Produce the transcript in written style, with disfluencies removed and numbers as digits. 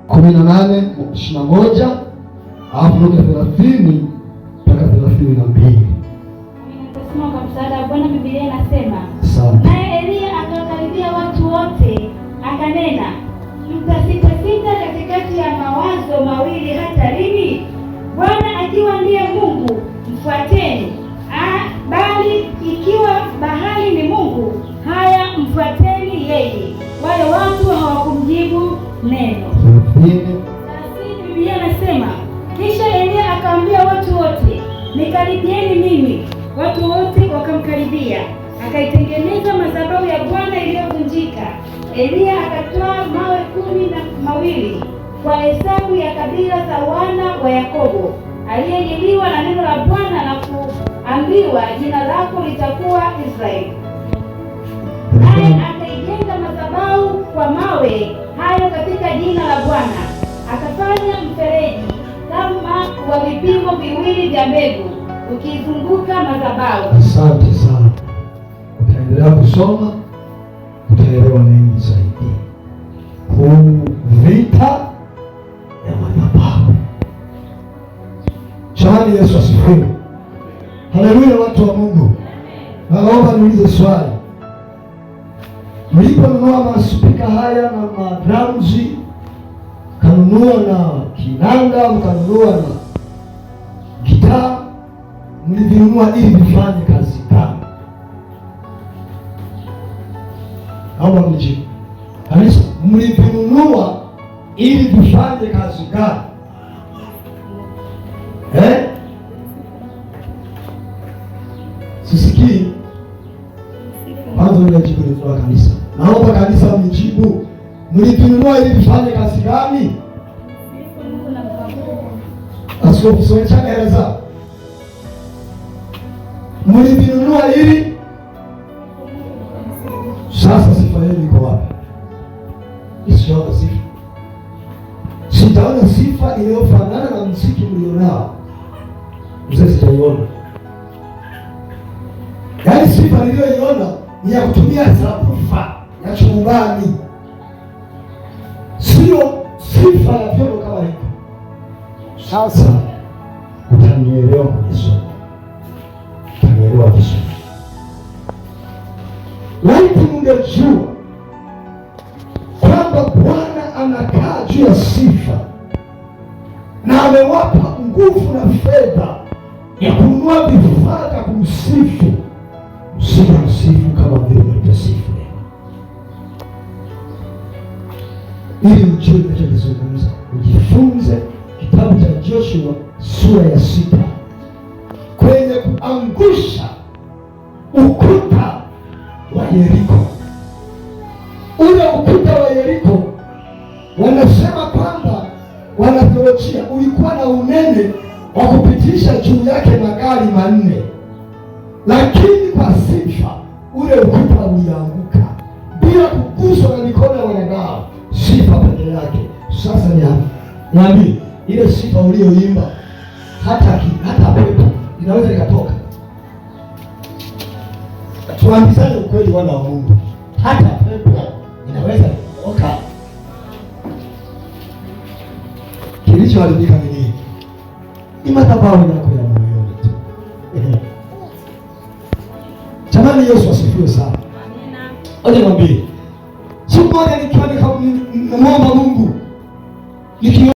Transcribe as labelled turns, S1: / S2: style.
S1: 18:21, alafu Luka 30 mpaka 32.
S2: Nitasoma kwa msaada wa Bwana. Biblia inasema,
S1: Asante.
S2: Naye Eliya akawakaribia watu wote, akanena, mtasitasita katikati ya mawazo mawili hata lini? Bwana akiwa ndiye Mungu, mfuateni; bali ikiwa Bahali ni Mungu, haya mfuateni yeye. Wale watu hawakumjibu neno.
S1: 30.
S2: 30, Biblia inasema, kisha Eliya akaambia watu wote, nikaribieni mimi. Watu wote wakamkaribia. Akaitengeneza madhabahu ya Bwana iliyovunjika. Eliya akatwaa mawe 12 kwa hesabu ya kabila za wana wa Yakobo, aliyejiliwa na neno la Bwana na kuambiwa, jina lako litakuwa Israeli. Naye akaijenga madhabahu kwa mawe hayo katika jina la Bwana. Akafanya mfereji kama wa vipimo viwili vya mbegu ukizunguka madhabahu.
S1: Asante sana. Utaendelea kusoma, utaelewa mengi zaidi. Huu vita ya madhabahu. Jamani, Yesu asifiwe. Haleluya, watu wa Mungu. Naomba niulize swali. Mliponunua maspika haya na madrums, mkanunua na kinanda, mkanunua na gitaa, mlivinunua ili vifanye kazi gani? Naomba mnijibu. Kanisa, mlivinunua ili vifanye kazi gani? Eh? Sisikii. Kwanza yule jibu ni kwa kanisa. Naomba kanisa mnijibu. Mlivinunua ili vifanye kazi gani? Askofu Soecha eleza. Mlivinunua ili, sasa sifa yenu iko wapi? Sijaona sifa. Sijaona sifa iliyofanana na mziki mlionao. Mzee, sijaiona. Yaani sifa niliyoiona ni ya kutumia subwoofer ya chumbani, sio sifa ya vyombo kama hivi. Sasa utanielewa kwenye somo, utanielewa vizuri. Laiti mungejua kwamba Bwana anakaa juu ya sifa na amewapa nguvu na fedha ya kununua vifaa vya kumsifu, msingemsifu kama vile mlivyosifu leo. Ili ujue ninachokizungumza, ujifunze kitabu cha Joshua sura ya 6 kwenye kuangusha ukuta wa Yeriko. Ule ukuta wa Yeriko wanasema kwamba wanatheolojia ulikuwa na unene wa kupitisha juu yake magari 4, lakini kwa sifa ule ukuta ulianguka bila kuguswa na mikono ya wanadamu, sifa peke yake. Sasa niambie, ile sifa uliyoimba hata pepo inaweza ikatoka? Tuambizane ukweli, wana wa Mungu, hata pepo inaweza ikatoka. Kilichoharibika ni nini? Ni madhabahu yako ya moyoni tu. Jamani, Yesu asifiwe sana.
S2: Amina.
S1: Acha nikwambie, siku moja nikiwa nikamwomba Mungu nikiwa